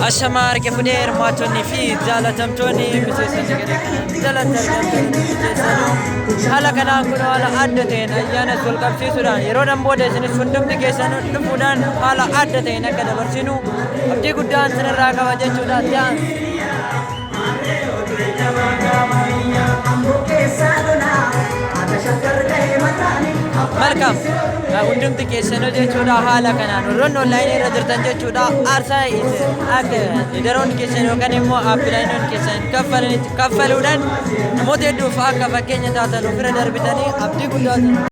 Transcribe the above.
Ashamaa harka fudhee hirmaattonnii fi jaalatamtoonni miseensonni garee kana jalatti argamtan hundi keessanuu haala kanaan kun haala adda ta'een ayyaanas wal qabsiisuudhaan yeroodhaan booda isinis hundumti keessanuu dhufuudhaan haala adda ta'een akka dabarsinu abdii guddaan sinirraa qaba jechuudha. Dance. Malkaam hundumti keessanuu jechuudha haala kanaan warroonni onlaayinii irra jirtan jechuudha aarsaa akka liidaroonni keessan yookaan immoo appilaayinoonni keessan kaffalanitti kaffaluudhaan namoota hedduuf akka fakkeenya taatan ofirra darbitanii abdii guddaa.